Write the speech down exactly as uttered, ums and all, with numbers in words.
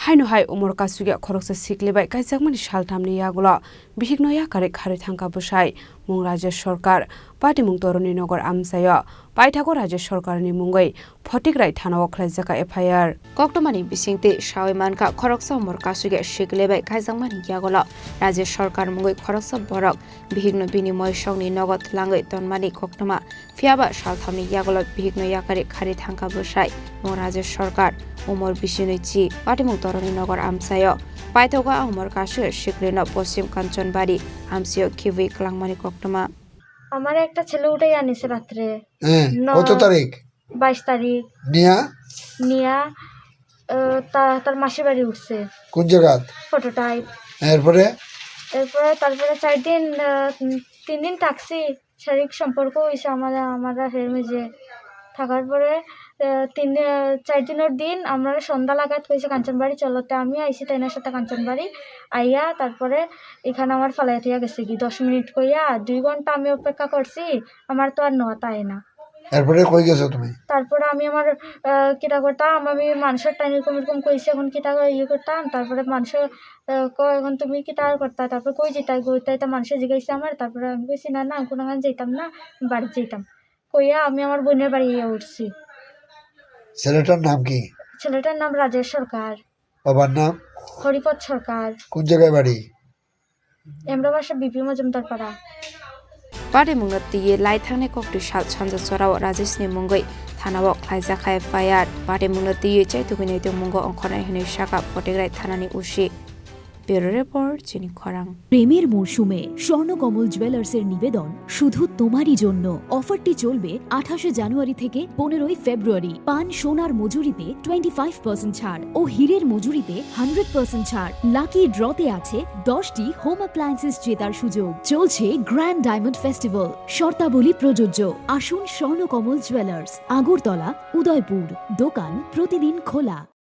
Haino hai umor kasugya khoroksa sikli bai kaijakmani salthamni yagulo bihikno yakarwi kharwi thangkha bwsai, mung Rajesh Sarkar, patimung Toroni Nagar amchaio. Paithago Rajesh Sarkarni mungwi Photigrai thanao khlaijak F I R. Koktwmani bisingtwi sawi mankha, khoroksa umor kasugya sikli bai kaijakmani yagulo Rajesh Sarkar mungwi khoroksa borok bihikno bini moisongni nogo twlangwi tonmani koktwma. Phiyaba salthamni yagulo bihikno yakarwi kharwi thangkha bwsai, mung Rajesh Sarkar, umor bisinwi chi, patimung Toroni Nagar amchaio. Paithago a umor kasugya siklino Poschim Kanchanbari amchaio khibwi kwlangmani koktwma. আমার একটা ছেলে উঠে আনিছে রাত্রে। হ্যাঁ, ন-, কত তারিখ? বাইশ তারিখ। নিয়া? নিয়া, আহ, তা-, তার মাসির বাড়ি উঠছে। কোন জায়গাত? Photo type. এরপরে? এরপরে, তারপরে চার দিন, আহ, তিন দিন থাকছি, শারীরিক সম্পর্ক হইছে আমাদের, আমরা হের মেঝে থাকার পরে, আহ, তিন দিন, আহ, চার দিনের দিন আমরা সন্ধ্যা লাগাত কইছে কাঞ্চনবাড়ি চলতে, আমি আইছি তাইনার সাথে কাঞ্চনবাড়ি। আইয়া তারপরে এখানে আমার ফালাই থইয়া গেছে কি দশ মিনিট কইয়া দুই ঘন্টা আমি অপেক্ষা করছি, আমার তো আর নেওয়া তাই না। এরপরে কই গেছো তুমি? তারপরে আমি আমার, আহ, কিতা করতাম, আমি মানুষের টাইম এরকম এরকম কইছে, এখন কিতা করে ইয়ে করতাম, তারপরে মানুষের, আহ, কয়, "এখন তুমি কিতা আর করতা?" তারপরে কই যেতাই, কই তাই তো মানুষে জিজ্ঞাসা আমার, তারপরে আমি কইছি, "না, না, আমি কোনো গান যাইতাম না, আমি বাড়িতে যাইতাম।" কইয়া আমি আমার বোনের বাড়ি গিয়ে উঠছি। ছেলেটার নাম কি? ছেলেটার নাম রাজেশ সরকার। বাবার নাম? হরিপদ সরকার। কোন জায়গায় বাড়ি? এমরাবাসা বিপি মজুমদার পাড়া। Patimungno twiwi lai thangnai koktwi sal sanja chorao Rajeshni mungwi thanao khlaijak F I R. Patimungno twiwi chaitugwi naitugmungo ongkhornai hwnwi sakha Photigrai thanani O C. Bureau Report, Chini Khorang. প্রেমের মরশুমে স্বর্ণকমল জুয়েলার্সের নিবেদন শুধু তোমারই জন্য। অফারটি চলবে আঠাশে জানুয়ারি থেকে পনেরোই ফেব্রুয়ারি। পান সোনার মজুরিতে টোয়েন্টি ফাইভ পার্সেন্ট ছাড় ও হীরের মজুরিতে হান্ড্রেড পার্সেন্ট ছাড়। লাকি ড্রতে আছে দশটি হোম অ্যাপ্লায়েন্সেস জেতার সুযোগ। চলছে গ্র্যান্ড ডায়মন্ড ফেস্টিভ্যাল, শর্তাবলী প্রযোজ্য। আসুন স্বর্ণকমল জুয়েলার্স, আগরতলা, উদয়পুর। দোকান প্রতিদিন খোলা।